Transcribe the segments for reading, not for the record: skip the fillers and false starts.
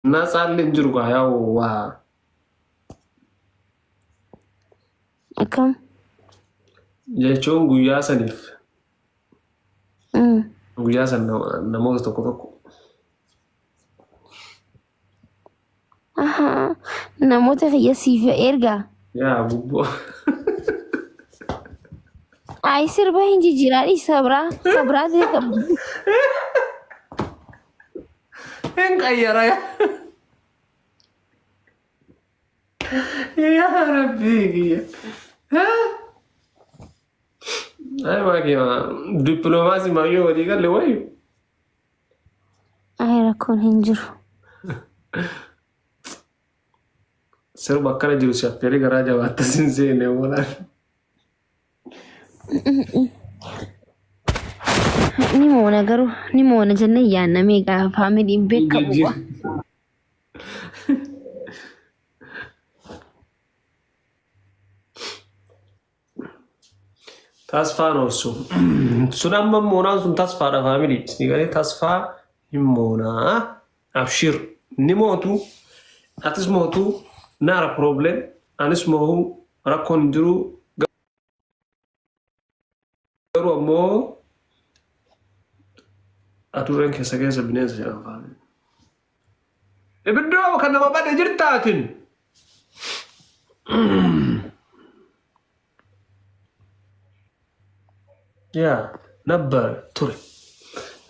Natsaalli hin jiru gaa yaa'u waa Akkam? jechuun guyyaa saniif guyyaa san namoota tokko tokko Ahaa. Namoota kiyya siif ergaa. Yaa gubboo. Ay sirba hin jijjiiraa dhiisi sabraa sabraa ta'e qabdi. Hin qayyara yaa. Yaa rabbii kiyya. Ay maakii dippiloomaasii maayyoo walii galle wayu. Ay rakkoon hin jiru. Sirba akkana jiru si affeeree garaa jabaatta sin seene walaan. Ni moona garuu ni moona jennee yaannamee gaafa faamiliin beekamu. Tasfaa ነው እሱ sun amma moonaan sun tasfaadha faamilii isin galee tasfaa hin moonaa abshir ni mootu atis mootu naara problem anis moohu rakkoon hin jiru garuu ammoo adurreen keessa keessa bineensa jedhan faamilii. Ibiddoo kan nama bade jirtaatin. Yaa nabbar ture.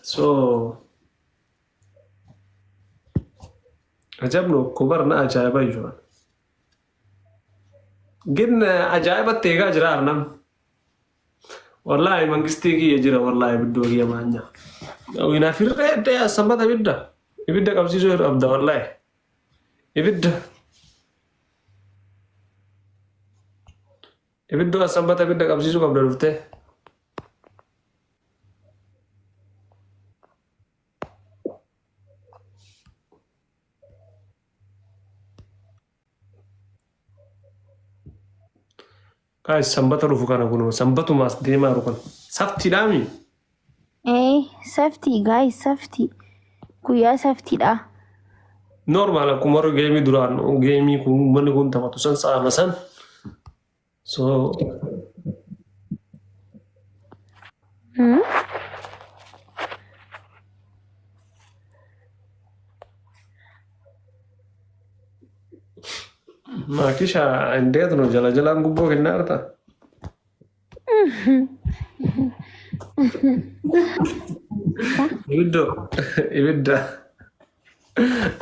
So ajabnu kubar na ajaa'iba iyyuu. Gin ajaa'ibatti eegaa jira arnam. Wallaahi mangistii kiyya jira wallaahi ibiddoo kiyya maanya. Winaaf hirree iddee sanbata ibidda. Ibidda qabsiisuu yeroo abda wallaahi. Ibidda. Ibiddoo sanbata ibidda qabsiisuu qabda dhuftee. Guys, sanbata dhufu kana kunoo sanbatuma as deemaa jiru kana. Saftiidhaami. Ee saftii guys saftii guyyaa saftiidha. Normal akkuma warri geemii duraan geemii kun uummanni kun taphatu san sa'ama san. So Maakisha እንዴት ነው jala jalaan gubboo kennaa jirta? Ibiddo ibidda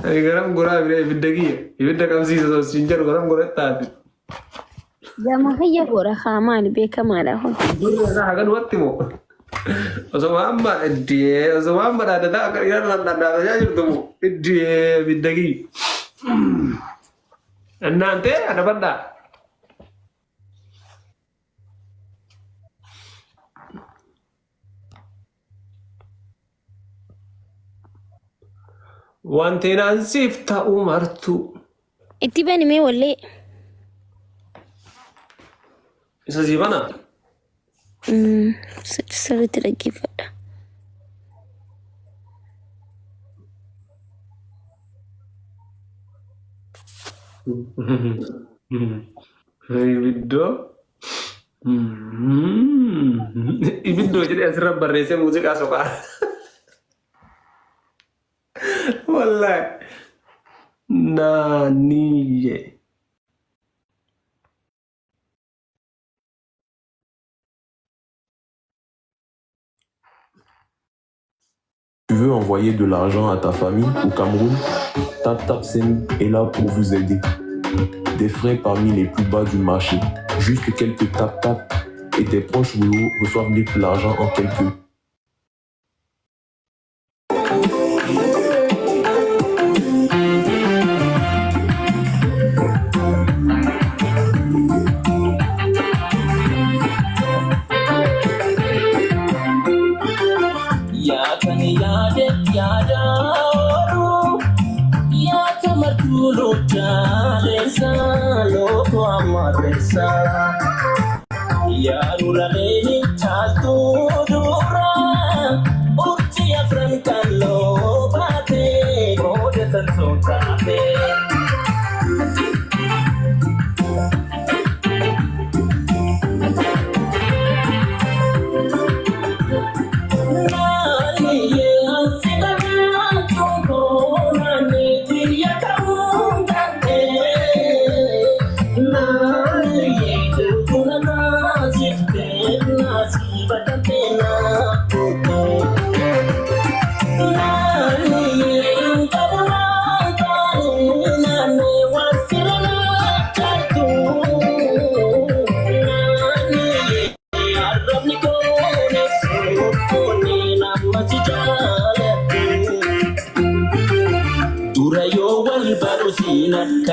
Ani garam goraa bire ibidda kiyya ibidda qabsiisa osoo siin jedhu garam godha taate. Gama kiyya godha haa maali beekamaadha kun. Durri isaa hagan watti moo osoo amma iddee osoo amma dhaadataa akka dhiiraan dhaadataa jirtu moo iddee ibidda kiyya. እናንተ adabadhaa. Wanti naan siif ta'u martuu. Itti bani mee wallee. Isa sii banaa? Sirriitti dhaggeeffadha. Ibiddoo. Ibiddoo jedhee asirra barreessee muuziqaa soqaa. Wallaahi. Naaniyyee. Tu veux envoyer de l'argent à ta famille au Cameroun? TapTapSend est là pour vous aider. Des frais parmi les plus bas du marché. Juste quelques tap-tap et tes proches reçoivent de l'argent en quelques Yaa kan yaade yaada oolu yaa tamartuu loochaaleessa looko ammarreessa yaa nuraleeni caaltuu dura.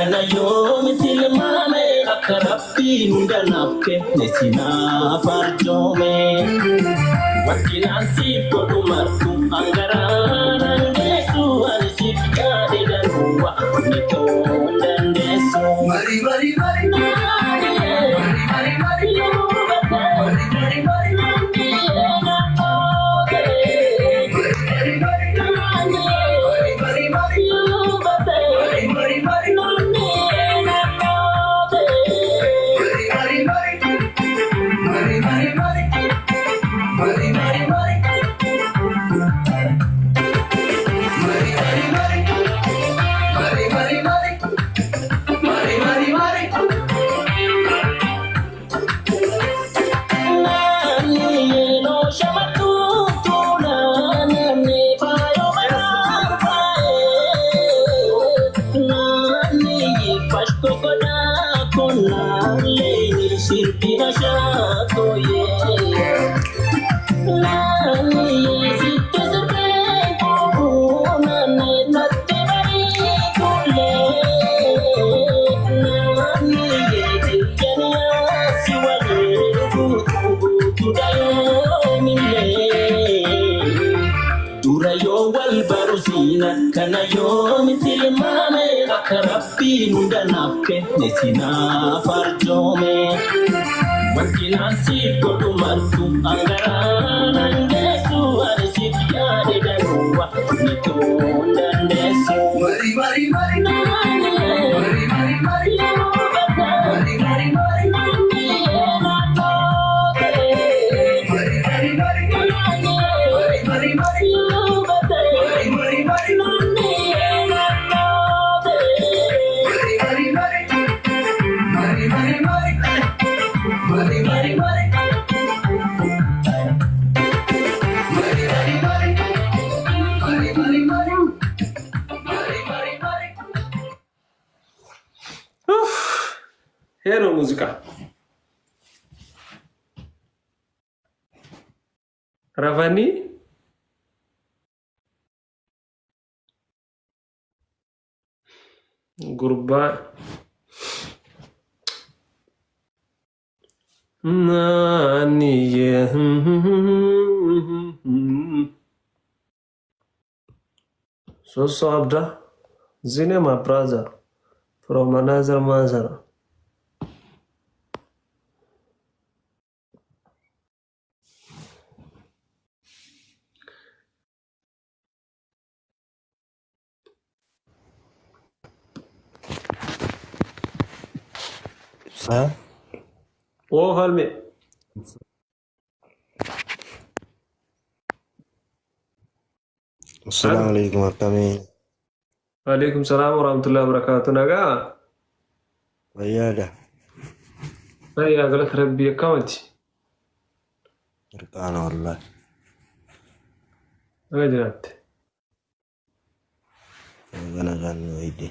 Kana yoomi tilmaame akka rabbiin hunda naaf kenne sinaaf arjoome. Wanti naan siif godhu martu hangaraan hangeessu ani siif yaade garuu waan ta'uu hin dandeessu. Dura yoo wal baru siina kana yoomi tilmaame akka rabbiin hunda naaf kenne sinaaf arjoome. Wanti naan siif godhu martu hangaraan hangeessu ani siif yaade garuu waan ta'uu hin dandeessu. ኡፍ! ይሄ ነው ሙዚቃ። ረፈኒ ጉርባ ናንዬ ሶሶ አብዳ ዚኔ my brother from another mother. Ibsaa. Oo falme Assalaamu alaikum akkamii Waalaikum salaam warahmatullahi wabarakatuh. Nagaa fayyaadha. fayyaa galata rabbii akkamati Mirqaana wallahi. naga jiraatte. Kana kan wayide.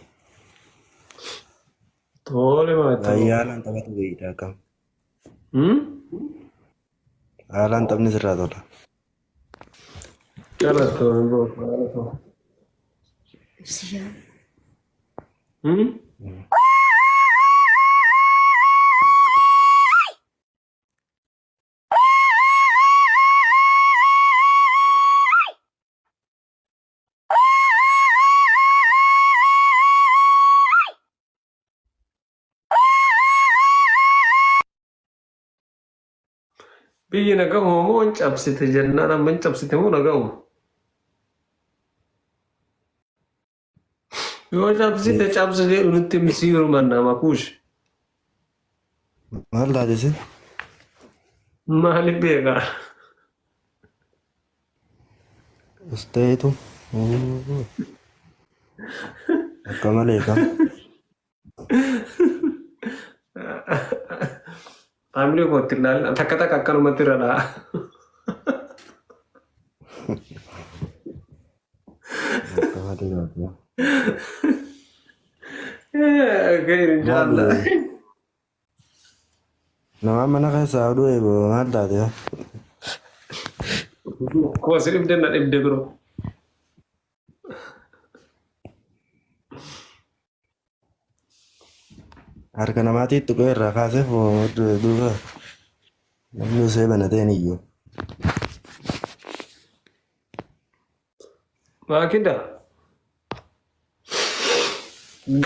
Tole maatti Baay'ee haalaan taphatu beeyda akkam. Hmm? Haalaan taphni sirraa tola. Galatoomi bro galatoomi. Ibsishaa. Hmm? Biyyi nagahuma moo hin cabsite jennaan amma hin cabsite moo nagahuma? Yoo cabsite cabsite nutti misiiru manna makuush. Maal taate isin? Maaliif beekaa? Usteetu. Akka malee kam. Faamilii kootti ilaalina takka takka akkanumatti irra dha'a. Akka malee taate. Khayr Maal inshallah. Nama mana keessaa oduu eegu maal taate? Koo si dhibde na dhibde bro. Harka namaatii tuqee irraa kaasee duuba namni usee banatee hin iyyu. Maakida.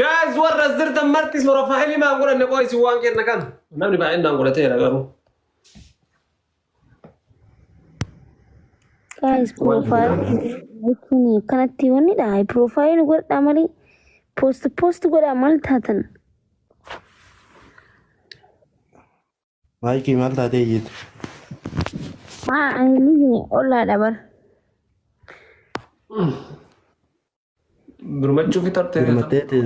Guys warra as jirtan marti profaayilii maan godhanne qoo isin waan kenna kan. Namni baay'een naan godhateera garuu. Guys, profile jechuun akkanatti wanni dha. Profile godhadhaa malee post post godhaa maal taatan? Maayikii maal taatee iyyite? Maa ani ollaadha bar. Birmachuu fi tartee. Birmatteeti.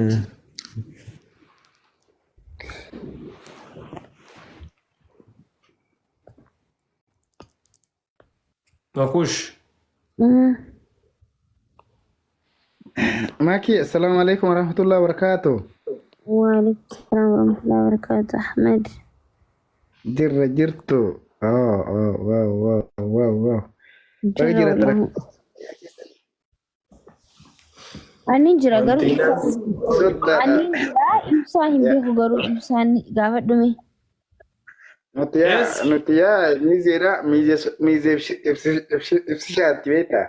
Makush. Maki, assalamu alaikum warahmatullahi wabarakatuh. Waalaikum salaam warahmatullahi wabarakatuh. Ahmed. Jirra jirtu. Oh, wow. Baga Jirra jiraattan. wallahi. Ani jira garuu Soddaadha. ani jira ibsaa hin beeku garuu ibsaan gaafa dhume. Nuti yaa Yes. nuti yaa miizeedha miizee miizee ibsishaatti beektaa?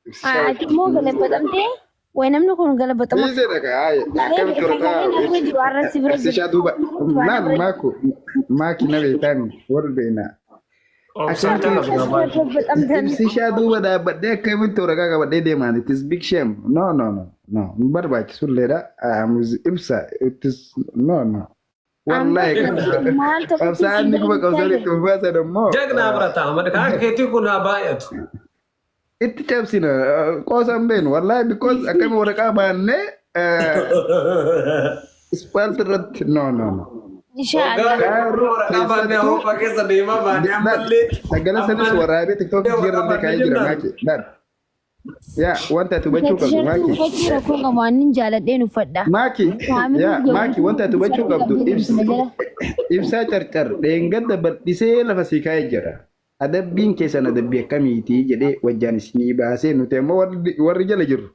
Ibsishaa Ati immoo galabaxamtee wayi namni kun galabaxama. miizeedha kaa akkamitti waraqaa Sagaleen arra jiru arra si bira jiru. ibsishaa duuba maal maaku maaki na beektaan wal beeknaa. Obsaan Akkamitti cala biraa baay'ee. Galabaxamtan. Ibsishaa duuba dhaabbadhee akkamitti waraqaa qabadhee deemaan it is big shame. No no no no hin barbaachisu illeedha. Ibsa it is no no. Wallahi Maal tokkotti qabsaa'aan ni kuma qabsaan itti baasan immoo Jagnaa bira ta'a. Madaka akka keetii kun haa baay'atu. itti cabsina qoosan beenu wallahi because akkami waraqaa baannee ispaalti irratti no no no. Inshaallah. Kaayiroo Waraqaa baannee keessattuu Awurooppaa keessa deemaa baannee ammallee. sagala sanis waraabee tiktookii irra kaa'ee jira maaki. Yaa wanta ati hubachuu qabdu Tishartii maaki. uffachuu rakkoo qabu annin jaaladheen uffadha. Maaki yaa maaki wanta ati hubachuu qabdu ibsaa carcar dheengadda bal'isee lafa sii kaa'ee jira. Adabbiin keessan adabbii akkamiiti jedhee wajjaan isinii baasee nuti ammoo warri jala jirru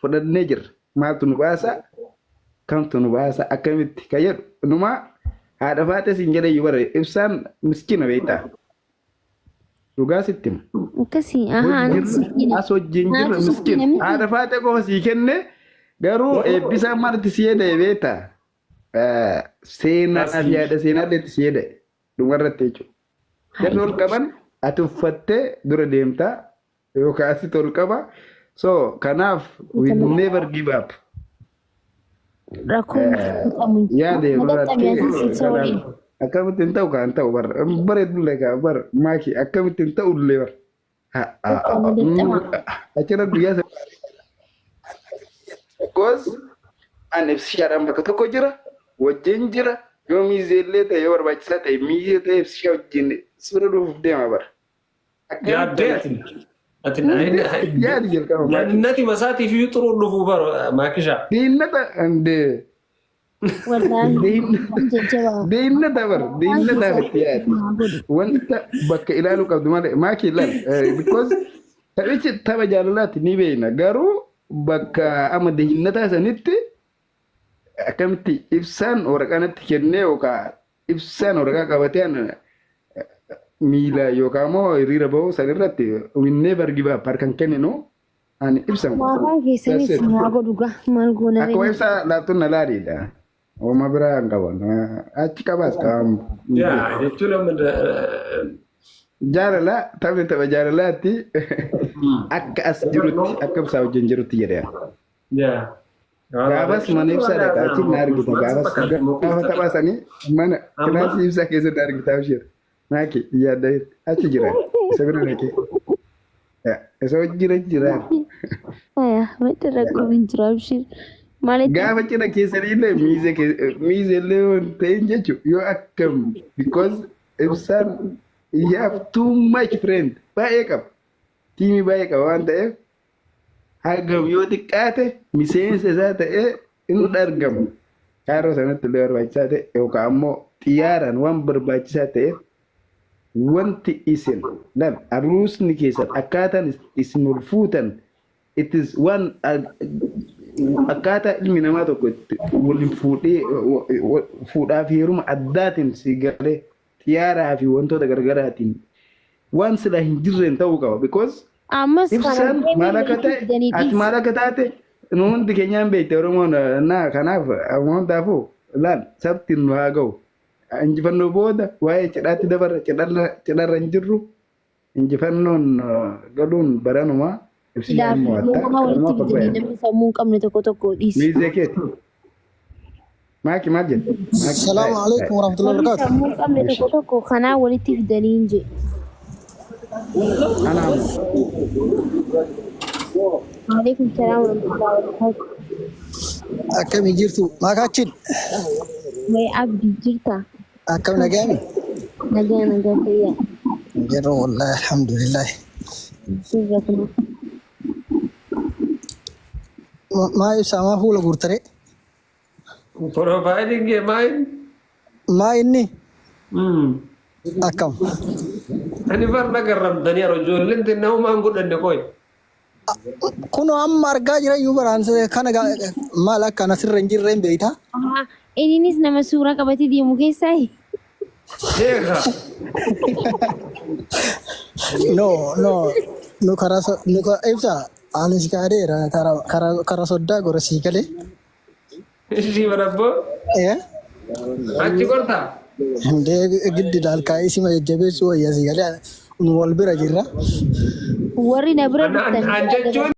fudhannee jirra. Maaltu nu baasa? Kamtu nu baasa? Akkamitti? Kan jedhu numaa haadha faatee siin jedhee iyyuu bara ibsaan miskiina beektaa. Dhugaa sitti hima. Akkasii ahaa Hojii anis jirra miskiina. as wajjin jirra Naatu miskiina. miskiina miti. Haadha faatee qofa sii kenne garuu eebbisaan maaltti si jedhe beektaa? Seenaa fi haadha seenaa illee si jedhe dhumarratti jechuudha. Jarri ol qaban ati uffattee dura deemtaa yookaan asitti ol qaba. So kanaaf we never give up. Rakkoon qabu. Yaade Nagaxxame irratti asii si waliin. akkamitti hin ta'u kan ta'u bara bareedullee kan bara maaki akkamitti hin ta'u illee bara. Achirra guyyaa because an ibsishaadhaan bakka tokko jira wajjin jira yoo miizeellee ta'e yoo barbaachisaa ta'e miizee ta'e ibsishaa wajjin sirra dhufuuf deema bara. Yaaddee ati. Ati Yaadi jalqaba maaki. Jannati masaatiif iyyuu xuruun dhufuu bara maakishaa. Diinnata andee Wallaahi jajjabaa. diinnata bara diinnataaf itti yaadi. Wanta bakka ilaaluu qabdu malee maaki ilaal because taphichi tapha jaalalaati ni beekna garuu bakka amma diinnataa sanitti akkamitti ibsaan waraqaa natti kennee yookaan ibsaan waraqaa qabatee ana miila yookaan immoo hiriira bahuu san irratti we never give up harkan kenninu ani ibsan. Waaqaan keessanis That's it. haa godhu gaa maal goona Akkuma ree. ibsaa laattuun na laaliidha. Ooma biraa hin qaban. Achi qabaas qabamu. Yaa jechuun amma Jaalala taphni tapha jaalalaatti akka as jirutti akka ibsaa wajjin jirutti jedhee. Yaa. Gaafas mana ibsaa dhaqa achi na argita gaafas gaafa taphaa sanii mana kilaasii ibsaa keessatti argita abshir. Maaki yaadda achi jira isa bira dhaqee. Isa wajjin achi jira. Madda rakkoo hin jiru abshir. Maalitti Gaafa cina keessanii illee miizee illee yoo hin ta'in jechuun yoo akkam because ibsaan you have too much friend baay'ee qaba. Tiimii baay'ee qaba waan ta'eef hagam yoo xiqqaate miseensa isaa ta'ee hin argamu. Kaaroo sanatti illee barbaachisaa ta'e yookaan ammoo xiyyaaraan waan barbaachisaa ta'eef wanti isin laal aruusni keessan akkaataan isin ol fuutan it is waan Akkaataa ilmi namaa tokko itti waliin fuudhee fuudhaa fi heeruma addaatiin si galee xiyyaaraa fi wantoota gargaraatiin waan silaa hin jirreen ta'uu qaba. Because Ammas kana ibsaan maal akka walitti ta'e fidanii ati dhiisi. maal akka taate nu hundi keenyaan beekte Oromoon naa kanaaf hundaafuu laal sabti nu haa ga'u. Injifannoo booda waa'ee cidhaatti dabarra cidharra hin jirru. Injifannoon galuun baranumaa Silaa ibsishaan fi mo'atta. mootummaa walitti Kanumaa fidanii qophaa'e. namni sammuu hin qabne tokko tokko dhiisi. Miizee keeti. Maaki maal jette? Maaki. Salaamu alaikum warahmatullahi Warri wabarakatuh. sammuu hin qabne tokko tokko kanaa walitti fidanii hin jedhu. Anaamu. Waalaikum salaam warahmatullahi wabarakatuh. Akkami jirtu? Maakaachin Wayi abdii jirta? akkam nagaami? Nagaa nagaa fayyaa. Jirru wallahi alhamdulillah. Sirra kuna. Maa ibsaa maa fuula guurtare? Profaayiliin kee maal? Maa inni akkam? Ani farda garramtanii yeroo ijoolleen xinnaa homaan godhanne qoy. Kunoo amma argaa jira iyyuu baraan kana maal akka ana sirra hin jirre hin beektaa? Ahaa, inninis nama suuraa qabatee deemu keessaa. Beeka. No no nu karaa nu ibsa ani si kaadeera karaa karaa karaa soddaa gora sii galee. Ishii barabboo Eh? achi gortaa. Hundee giddi laalkaa'ii sima jajjabeessuu wayya sii galee nu wal bira jirra. Warri na bira An dhuftan an jechuun